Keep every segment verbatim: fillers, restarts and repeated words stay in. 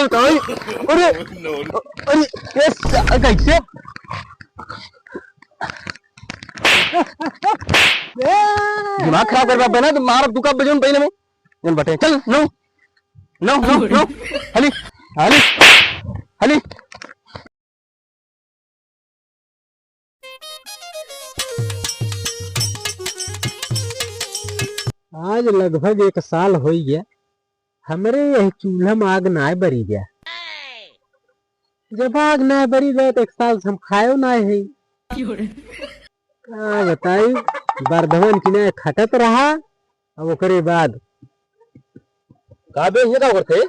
बताई। अरे, अरे, ये सा-, कैसे? दिमाग खराब कर बा ना, तो मार तू कब बजन पहले में। चल बटे, चल, नो। नो, नो, नो। हली, हली, हली। आज लगभग एक साल होइ गया, हमरे यह चूल्हा में आग नाय बरी गया। जब आग नाय बरी गया, तो एक साल से हम खायो नाय है। का बताई, बर्धवन की नाय खटत रहा, अब ओकरे बाद। का बे, ये का करते?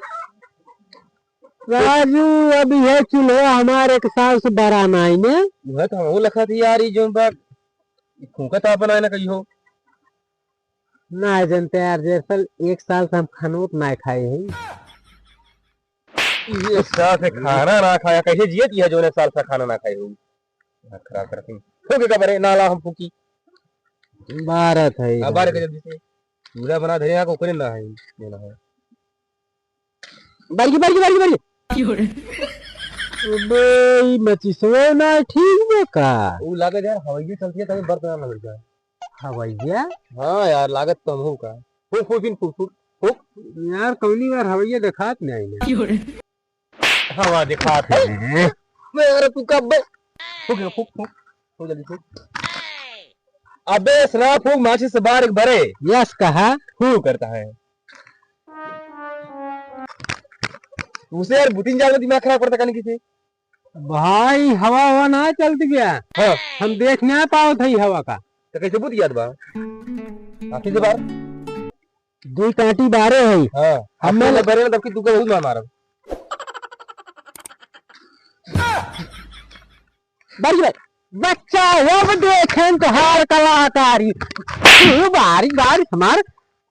राजू, अब यह चूल्हा हमारे एक साल से बरा नाई ने। वह तो हमहू लखा थी यार, ई जोन बा, ई फूंकत आपन आए ना कहियो। ना जनते यार, दरअसल एक साल से हम खानो तो ना खाए हैं। ये साल से खाना ना खाया, कैसे जियत यह जोन एक साल से खाना ना खाए हो? दिमाग खराब करत है। फूके का बरे, नाला हम फूकी। बारत है हाँ, बारे का जल्दी से। पूरा बना धरे यहाँ को ओकरे ना है, ये ना है। बारी की, बारी की, बारी की, बारी की। अबे, ई मचिसवा ना ठीक बा का? ऊ लागत यार, हवाइये चलती है, तभी बर्फ ना लग जाए। हवाइया? हाँ यार, लागत तो हमहू का। फूक, फूक, फूक, फूक, फूक। यार, कौनी बार हवाइया देखात नहीं आइले। हवा देखात है। मैं यार, तू कब बे-, फूक, फूक, फूक, फूक, जल्दी फूक। अबे, सरा फूक, माचिस से बार एक भरे। यस कहा। फूक करता है। उसे यार, बुतिन जाल में दिमाग खराब करता कहने की थी। भाई, हवा हवा ना चलत गया। हाँ। हम देख ना पावत हई हवा का। तो कैसे बुत याद बा? आखिर से बार? दुई कांटी बारे है। हाँ। हमें हमें बरे ना, तब कि तू का बहुत मार मारब। बारी बारी। बच्चा, अब देखें तोहार कलाकारी। तू बारी बारी हमार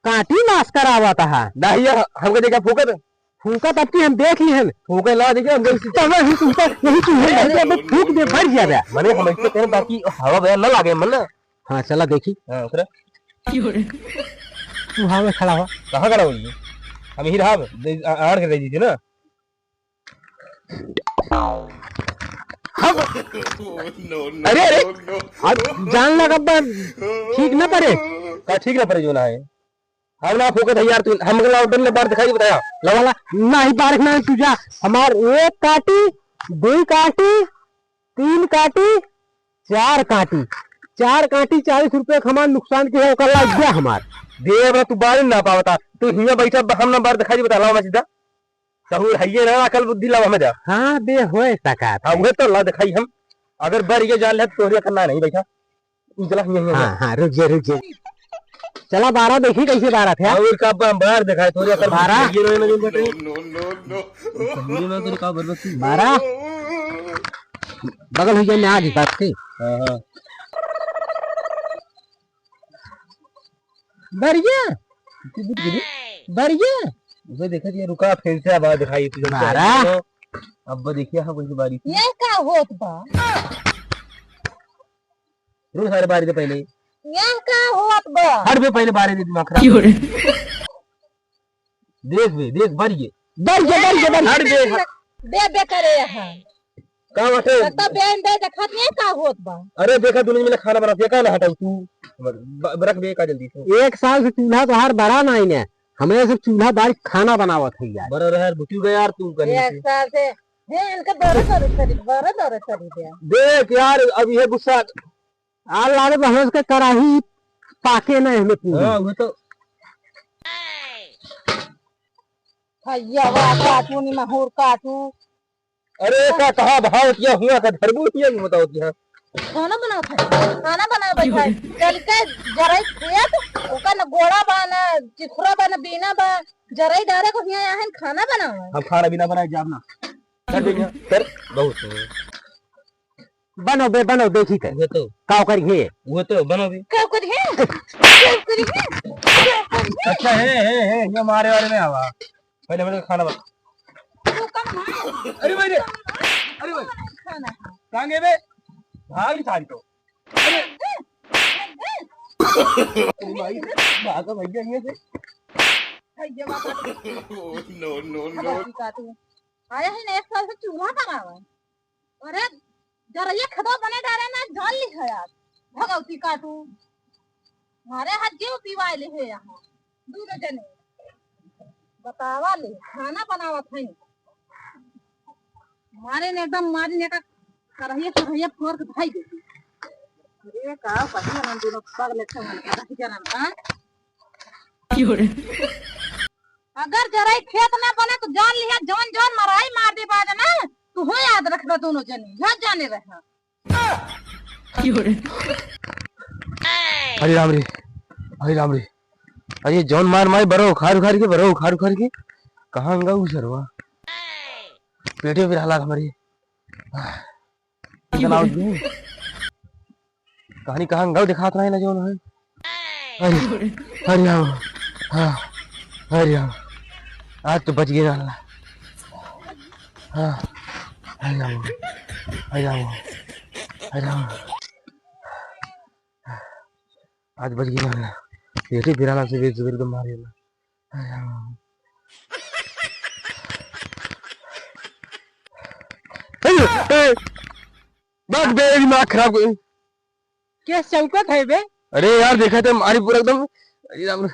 कांटी नाश करावत हा। नहीं यार, हमके देखा फूकत। फूकत अब की हम देख ली हन। फूके ला देखिए, हम देख तब ही फूकत, यही चीज है, नहीं, नहीं, अब फूक दे, भर गया बे। मने हम ऐसे करें ताकि हवा बया न लागे मन ना। हाँ, चला देखी। हाँ, ओकरा। तू हवा में खड़ा हो। कहाँ खड़ा हो? हम ही रहा, दे, आ-, आड़ के दे दीजिए ना। हम अरे, अरे, अब जान लगा बा, ठीक ना पड़े। का ठीक ना पड़े जो ना है? हम ना फूकत है यार, तू हमके लाओ, डन ले बार दिखाई बताया। लवाला, ना ही बारिश ना तू जा। हमार एक काटी, दुई काटी, तीन काटी, चार काटी, चार काटी चालीस रुपया के हमार नुकसान के है, ओकर लाग गया हमार। दे अब तू बारिश ना पावता, तू हियां बैठा, हम ना बार दिखाई बताया, लाओ ना सीधा। सहूर हइये ना, अकल बुद्धि लावा में जा। हाँ, बे, होए सका हाँ, था। उहे तो ला दिखाई हम। अगर बर ये जान ले, तो तोहरे करना नहीं बैठा। निकला, हियां, हियां, हाँ, हियां। हाँ, रुक जा, रुक जा। चला, बारह देखी कैसे बारह थे। और का बा-, बार दिखाए, तोहरे अकल बारह? बुद्धि ये रहे ना, जो बटे। No, no, no, no। समझे ना, तेरे का बर्बाद की। बारह? बगल हो जाए, मैं आ गई बात की। हाँ, हाँ। बढ़िया। तू बुझ गई? बढ़िया। उसे देखा जी, रुका, फिर से आवाज दिखाई, तू जब मारा। से अब देखिए, हाँ, कोई बारी। ये का होत बा? रुक, सारे बारी दे पहले। ये का होत बा? हट बे, पहले बारी दे, दिमाग खराब। क्यों रे? देख बे, देख, बढ़िया। बढ़िया, बढ़िया, बढ़िया। हट बे, हट। बे, बे करे यहाँ। का बाटे? तब बे, बे देखत नहीं का होत बा। अरे देखा, दुनिया में खाना बनाती है, का ना हटाऊ तू? ब-, ब-, रख बे, का जल्दी से। एक साल से चूल्हा तोहार बरा नाई ने। हमें सब चूल्हा बारी खाना बनावत है यार। बड़ा रहा यार, बुटी गया यार तू कहीं एक से। साल से, हे, इनका बड़ा दौरे चली, बड़ा दौरे चली गया। देख यार, अब ये गुस्सा आ लागत बा, हमरे के कराही पाके ना हमें पूरी। हाँ, वो तो। भैया, वाह, काटू, निमहूर काटू। अरे, का कहाँ भाव किया हुआ का धरबू किया, ये बताओ क्या? खाना बनाओ था, खाना बनाओ बैठा है। चल के जराई खेत, ओका न गोड़ा बा, न चिखुरा बा, न बीना बा, जराई डारे को हिया यहाँ खाना बनाओ। हम खाना बिना बनाए जाब ना। कर दे, कर, बहुत है। बनो बे, बनो, देखी ते। वो तो। का करी है? वो तो, बनो बे। का करी है? का करी है? का करी है? अच्छा, है, है, है, ये मारे वारे में आवा। पहले, पहले खाना बना। तू कम है। अरे भाई रे। अरे भाई। खाना। कहाँ गए बे? भाग नहीं सारी तो। अरे। अरे भाई, भागा भैया ये से। भैया बाबा। No, no, no। अब ऐसी का तू? आया ही ना, एक साल से चूल्हा बनावा। अरे, जरइया खेतवा बने डारे ना, जान ली है यार। भगवती काटू। मारे हाथ जीव पिवाए ले है यहाँ। दूनो जने। बतावा ले, खाना बनावत है। मारे ने एकदम, मारे ने का करहिया, करहिया फोर के भाई देती। अरे, का कही ना, दूनो पग लेके मन का रह जाना, हाँ? क्यों रे? अगर जरई खेत ना बने तो जान लिहा, जौन जौन मराई मार दे बाद ना, तू हो याद रखबे दूनो जने, यह जाने रहा। क्यों रे? हरे राम रे, हरे राम रे। अरे जौन मार मारी बरो उखाड़ उखाड़ के, बरो उखाड़ उखाड़ के। कहाँ गऊ सरवा? पेटे पिराला हमरे। जनावत भी। कहानी कहाँ गऊ दिखात नहीं ना जौन है। अरे, अरे राम। हाँ, अरे राम। आज तो बच गए ना। हाँ, अरे राम। अरे राम। अरे राम। आज बच गए ना। पेटे पिराला से बेच जबरदम मारे ना। ए, ए, बक बे, दिमाग खराब कर। क्या चौकत है बे? अरे यार, देखा तो मारी पूरा एकदम, अरे राम रे।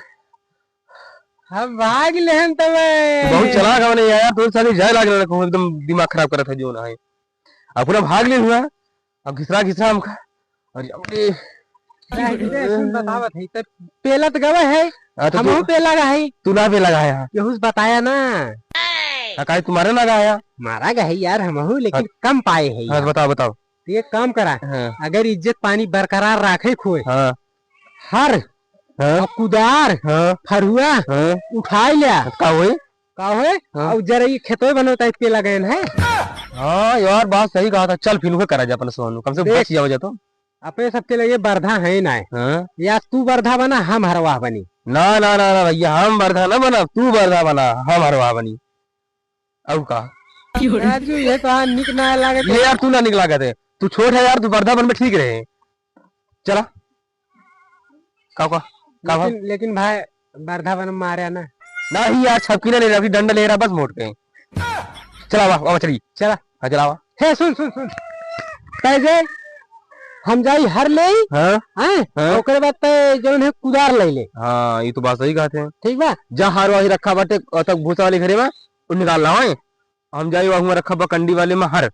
हम भाग लेहन तबे। बहुत चलाक हवन यार, तोरे साथे जाए लाग रहा, एकदम दिमाग खराब करत है जो ना है। अब पूरा भाग ले हुआ, अब घिसरा घिसरा हमका। अरे, अरे। राही दे, सुन बतावत है, त पेलत गवा है, हाँ, तो हमहू तू, पेला गा है। तू ना पेला गा है, हाँ। केहू से बताया ना। हाँ, काहे तुम्हारे ना गा है? मारा गा है यार, हमहू, लेकिन हाँ। कम पाए है हाँ, यार। बताओ, बताओ। तो एक काम करा, हाँ। अगर इज्जत पानी बरकरार राखे खोए, हाँ। हर, हाँ। और कुदार, हाँ। फरुआ, हाँ। उठाई लिया। का होई? का होए? हाँ। और जरा ये खेतवे बनवता है, पेला गयन है। हाँ यार, बात सही कहा था। चल फिर उहे करा जा अपन सोनू, कम से कम देख, बच जाओ जा तो। अपने सबके लगे बरधा है ना। हाँ। या तू बरधा बना, हम हरवाह बनी। ना, ना, ना, ना भैया, हम बरधा ना बना, तू बरधा बना, हम हरवाह बनी। अब का? राजू, ये तो हाँ निक ना लागत ये है। यार, तू ना निक लागत है, तू छोट है यार, तू बरधा बन में ठीक रहे। चला। का, का, का भा? लेकिन, लेकिन भाई, बरधा बन मारे ना। नहीं यार, छपकी ना ले रहा, अभी डंडा ले रहा, बस मोट के। चला, वाह, वाह, चली। चला। हाँ, चला, वाह। हे, सुन, सुन, सुन। तै जे हम जाई हर ले, हाँ? हैं? हाँ? ओकरे बाद तै जौन है कुदार ले ले। हाँ, ये तो बात सही कहते हैं। ठीक बा? जा हर वही रखा बाटे, और तक भूसा वाले घरे में, वो निकाल लाओ, हैं? हम जाई वहाँ रखा बा कंडी वाले में हर।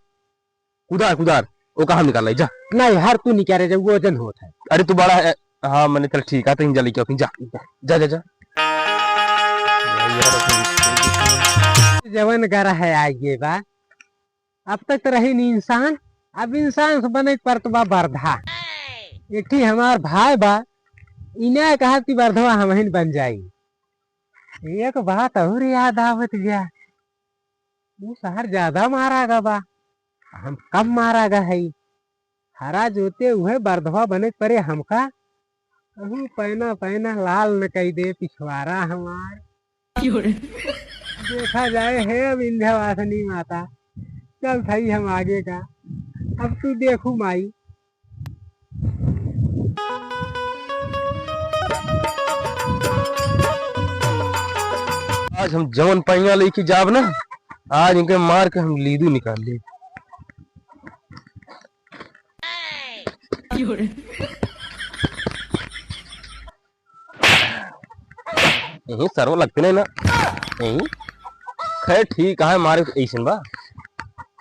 कुदार, कुदार, ओका हम निकाल लाई, जा। नहीं, हर तू निकाले जा, वो वजन होत है। अरे, तू बड़ा है। हाँ, मने चल ठीक है, तो जा लेके आओ, जा। जा, जा, जा। जवन गरा है, आइए बा। अब तक तो रही नी इंसान, अब इंसान से बने के परत बा बरधा। एक ठी हमार भाई बा, इन्हें कहा कि बरधवा हमहिन बन जाई। एक बात और याद आवत गया, ऊ शहर ज्यादा मारा गा बा, हम कम मारा गा हई। हरा जोते उहे बरधवा बने परे हमका, कहूँ पैना पैना लाल न कई दे पिछवारा हमार। देखा जाए हे विंध्यवासिनी माता, चल थई हम आगे का, अब तू देखू माई। आज हम जवन पैया लेके जाब ना, आज इनके मार के हम लीदू निकाल लेब। यही सरवा लगते नहीं ना। यही। खैर ठीक है, मारे ऐसन बा।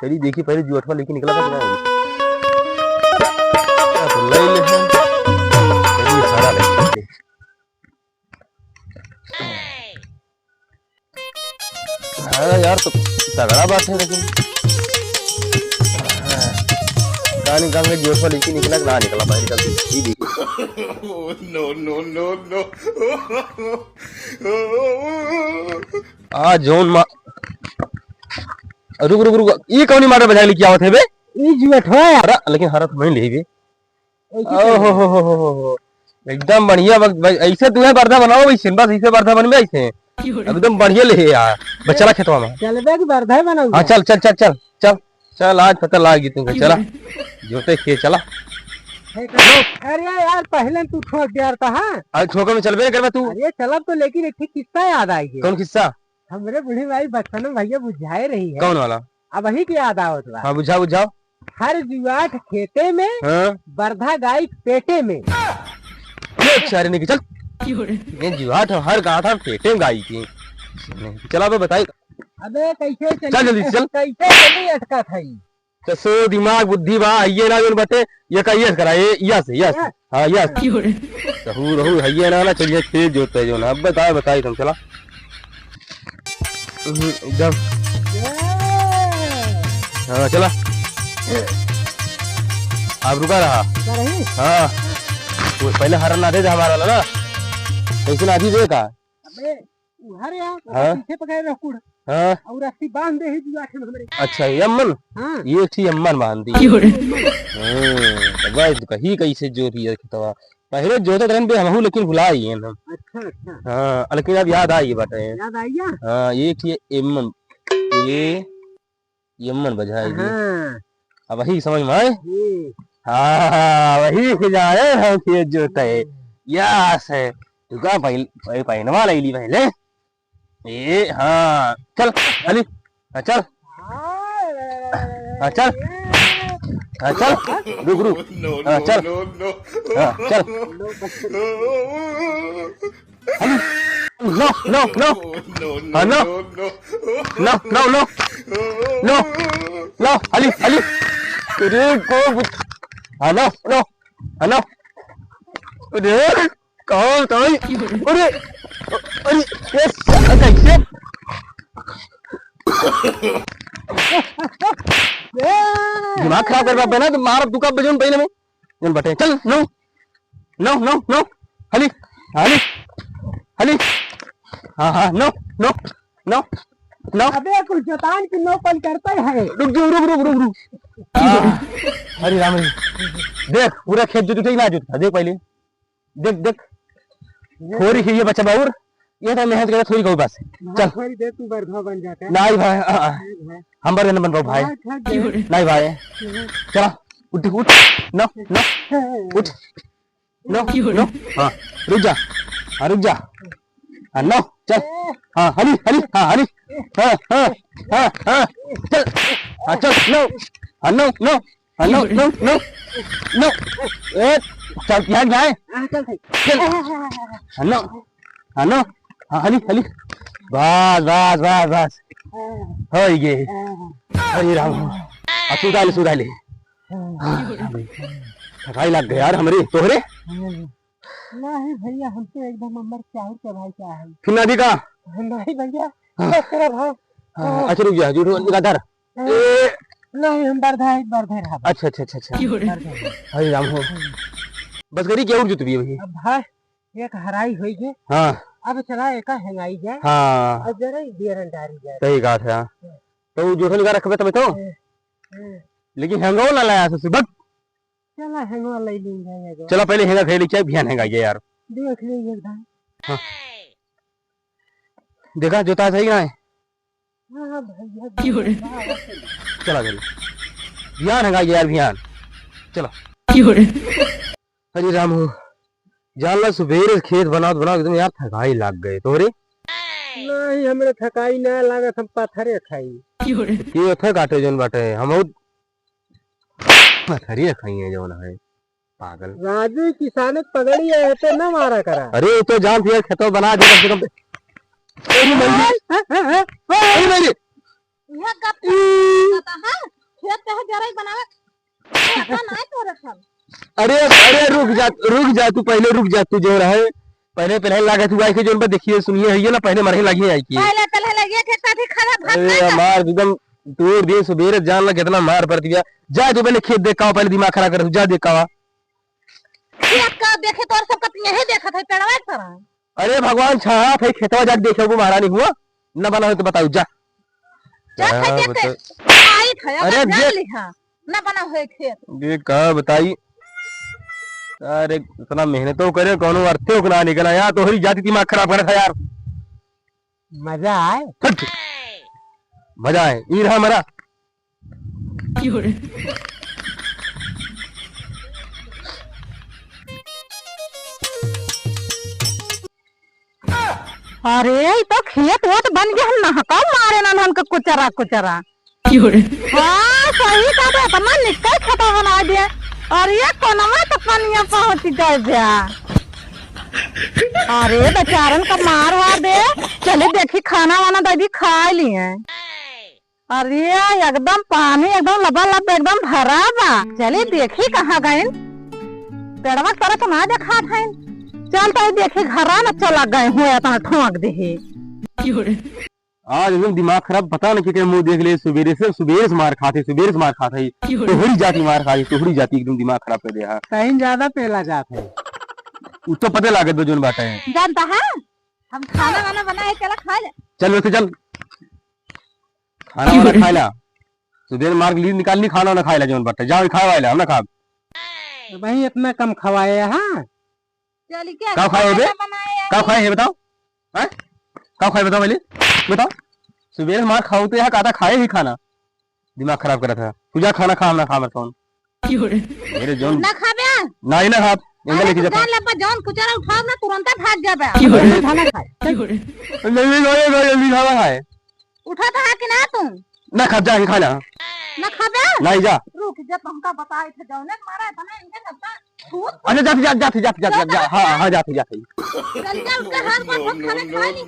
चली देखी पहले जुअठवा लेके निकला था कि ना। तो ले ले हम। चलिए, हरा ले। हाँ यार, तो तगड़ा बात है लेकिन। हाँ। कहानी गाँव में जुअठवा लेके निकला कि ना निकला, बाहर निकल के। ये देखिए। No, no, no, no। आ जौन मा-, रुक, रुक, रुक, ई कौनी मारे बजाय लेके आवत है बे? ई जुअठवा। अरे, लेकिन हरा तो मैं ले बे। ऐसे ओहो चल। हो हो हो हो हो। एकदम बढ़िया बक-, भाई, ऐसे तू है बरधा बनाओ भाई, सिंबा से ऐसे बरधा बनबे ऐसे। एकदम बढ़िया ले यार। बस चला खेतवा में। चलबे कि बरधा बनाऊ हाँ, यार? चल, चल, चल, चल, चल। चल, आज पता लाग गई तुमको, चला। जोते के चला। अरे यार, पहले तू ठोक दिया था, हाँ? आज ठोके में चलबे नहीं करबे तू। अरे चलब तो, लेकिन एक ठे किस्सा याद आ गया। कौन किस्सा? हमरे बूढ़ी माई बचपन में भैया बुझाए रही है। कौन वाला? अबहीं के याद आवत बा। हाँ, बुझाओ, बुझाओ। हर जुआठ खेते में, हाँ। बरधा गाय पेटे में। ये चारे नहीं, चल। ये जुआठ हर गाँठ पेटे में गाय की। चला बे, बताई। अबे, कैसे चली? चल जल्दी से चल। कैसे चली अटका था ई? तो सो दिमाग बुद्धि बा, ये ना जोन बटे, ये का ये करा, ये, या से, या से। हाँ। हाँ, या से। क्यों रे? रहू, रहू, हइये ना, ना, चलिए, खेत जोतते जो ना। अब बताए, बताए तुम, चला। हम्म, एकदम। हाँ, चला। आप रुका रहा। रुका रही? हाँ। वो पहले हरा ना दे दे हमारा वाला ना। कैसे ना दे का? अबे, उहरे आ, हाँ। पीछे पकड़े रह कुड़। हाँ। और रस्सी बांध दे ही जुआठ में हमरे। अच्छा, ये अम्मन? हाँ। ये ठीक अम्मन बांध दी। क्यों रे? हाँ, तो बस कही कैसे जोती है खेतवा। पहले जोतत रहन बे हमहू, लेकिन भुला गए हम। अच्छा, अच्छा। हाँ, लेकिन अब याद आई बाटे। याद आई है? हाँ, ये ठीक अम्मन, ये ये मन बजाए जी। हाँ। अब वही समझ में आए? हम्म। हाँ, वही के जाए हम खेत जोते। हम्म। यस है। तू का पहन-, पह-, पहनवा ले ली पहले। ए, हाँ, चल, अली, हाँ, चल। हाँ, चल। हाँ, चल। रुक, रुक। हाँ, चल। हाँ, चल। अली, no, no, no। हाँ, no। No, no, no। No, no, अली, अली। अरे, को, हाँ, no, no। हाँ, no। अरे, कहाँ, कहाँ? अरे, अरे, ये कैसे? दिमाग खराब कर रहा है ना, तो मार तू का बजून पहले में। जन बटे, चल, no। No, no, no। हली, हली, हली। हाँ, हाँ, no, no, no, no। अबे, कुछ जोतान की no कौन करता है? रुक, रुक, रुक, रुक, रुक, रुक। हाँ, हरे राम रे। देख, पूरा खेत जोत उठे कि ना जोत उठा, देख पहले। देख, देख। थोड़ी ही ये बचा बाउर, ये तो मेहनत करे थोड़ी कहू बस। भाई, चल। थोड़ी देर तू बरधा बन जाता है। नहीं भाई, आ, आ। नहीं भाई। हम बरधा न बन पाओ भाई। हाँ, थक गए। नहीं भाई। हम्म। चला, उठ, उठ। No, no। उठ। No, no। हाँ, रुक जा। हाँ, रुक जा। हाँ, no, चल। हाँ, हली, हली, हाँ, हली। हाँ, हाँ, हाँ, हाँ, चल। हाँ, चल, no। हाँ, no, no। हाँ, no, no, no। No। ए, चल, यहाँ जाए। हाँ, चल, चल। चल। हाँ, no। हाँ, no। हाँ, हली, हली। बस, बस, बस, बस। हो ही गए। हरे राम। अब सुधा ले, सुधा ले। हाँ, थकाई लग गई यार हमरी, तोहरे? नहीं भैया, हम तो एकदम अमर चाउर के भाई का है। फिर ना दी का? नहीं भैया, हाँ। बस करा भाई। हाँ, हाँ, अच्छा रुक जा, झूठ बोल, निकाल धर। हाँ। ए। नहीं, हम बरधा है, बरधा रहा। अच्छा, अच्छा, अच्छा, अच्छा। बरधा है। हरे राम हो। बस करी क्या और जुत भी है भाई? अब भाई, एक हराई होई गई। हाँ। अब चला एका हेंगाई जाए। हाँ। और जरा ही बेरन डारी जाए। सही बात है, हाँ। हाँ। तो वो जोठन का रखबे तबे तो? हाँ, हाँ। लेकिन हेंगो ना लाया से सुबह। चला, हेंगवा ले ली जाए एगो। चला, पहले हेंगा खेली, क्या बिहान हेंगा ये यार। देख ले एक दान। हाँ। देखा, जोता सही ना है? हाँ, हाँ, भैया, क्यों रे? चला, चला। बिहान हेंगा ये यार, बिहान। चला। क्यों रे? हरे राम हो। जान ला, सुबेरे से खेत बनावत, बनावत एकदम यार थकाई लाग गए। तोहरे? नहीं, हमरे थकाई ना लागत, हम पत्थरे खाई। क्यों रे? ये पत्थर काटे जोन बाटे, हम बहुत पथरिया खाई है जौन है, पागल। राजू किसान के पगड़ी है, तो ना मारा करा। अरे, ये तो जान दिया, खेतवा बना दे कम से कम। अरे, नहीं, नहीं। अरे, नहीं, नहीं। यह गप पता है? खेत कहे जरा ही बनावे, पता ना है तोरे सब। अरे, अरे, रुक जा, रुक जा, तू पहले रुक जा, तू जो रहे, पहले, पहले लागत हुआ है कि जोन पर देखिए, सुनिए, है ये ना, पहले मरे लगी है कि। पहले, पहले लगिए, खेत साथी खाना भात अरे, नहीं था। हमार एकदम तोर दिन सुबेरे जान ला कितना मार पड़ती है। जा तू पहले खेत देख का, पहले दिमाग खराब कर, जा देख का। खेत का देखे तो और सब कत यही देखत है, पेड़वा पर है। अरे भगवान छहा थे खेतवा जाके देखे वो महारानी हुआ, न बना हो तो बताऊ जा। जा जा खेत देखते। बता। आई था, अरे अगर जान देख। लिहा, न बना होए खेत। ये का बताई। अरे इतना मेहनत तो करे, कोनो अर्थे ओकरा निकला यार, तोहरी जाति दिमाग खराब करे था यार। मजा आए? हट। मजा आए, ई रहा हमारा। अरे, ई तो खेत वेत बन गया, हम नहका मारे नन्हन के कुचरा कुचरा। क्यों रे? हाँ, सही कहा तो, इतना निक्का खेता बना दिया। अरे, ये कोनवा तो पनिया पहुँच गए बा। अरे, बेचारन का मार वार दे। चली देखी, खाना वाना दे दी, खाइ लिए। अरे, एकदम पानी एकदम लबालब एकदम भरा बा। चली देखी कहाँ गइन। पेड़वा के तरफ ना देखात हइन। चल तो देखी, घरा न चला गए हुए, इतना ठोंक देही। क्यों रे? आज एकदम दिमाग खराब, पता न के मुँह देख ले, सुबेरे से, सुबेरे से मार खात है, सुबेरे से मार खात है। क्यों रे? तोहरी जाति मार खात है, तोहरी जाति एकदम दिमाग खराब कर दे है। कहीं ज्यादा पेला जात है। उ तो पते लागत बा जौन बाटे है। जानता है, हम खाना वाना बनाए, चला खा ले। चल वैसे चल, खाना वाना खाए ला। सुबेरे मार के लीड निकाल ली, खाना वाना खाए ला जौन बाटे। जाओ खाए वाए ला, हम ना खाब। तो भाई इतना कम खवाए, हाँ? चली क्या का खाए बे? खाना बनाए का अभी? खाए है बताओ? हैं? का खाए बताओ पहले? बताओ। सुबेरे मार खाओ तो यहाँ काटा खाए ही खाना। दिमाग खराब करा था। तू जा खाना खा, हम ना खा, मत कौन। क्यों रे? मेरे जौन ना खाबे? ना ही ना खाब। एंगा अरे लेके तू जा। जान लब्बा, जौन कुचरा उठाओ ना, तुरंत भाग जाबे। क्यों रे? खाना खाए। क्यों रे? नहीं, नहीं, नहीं, नहीं, नहीं, खाना खाए। उठा तो है कि ना तू? ना खाब, जा ही खाना। ना खाबे? नहीं जा। रुक जा, तुमका बताए थे जौने मारा है ना, इनके सबका खूब अच्छा, जाते, जाते, जाते, जाते, जाते, जाते, जा, हाँ, हाँ, जाते, जाते। चल जा, उनका हाथ पर बहुत खाना खा ली।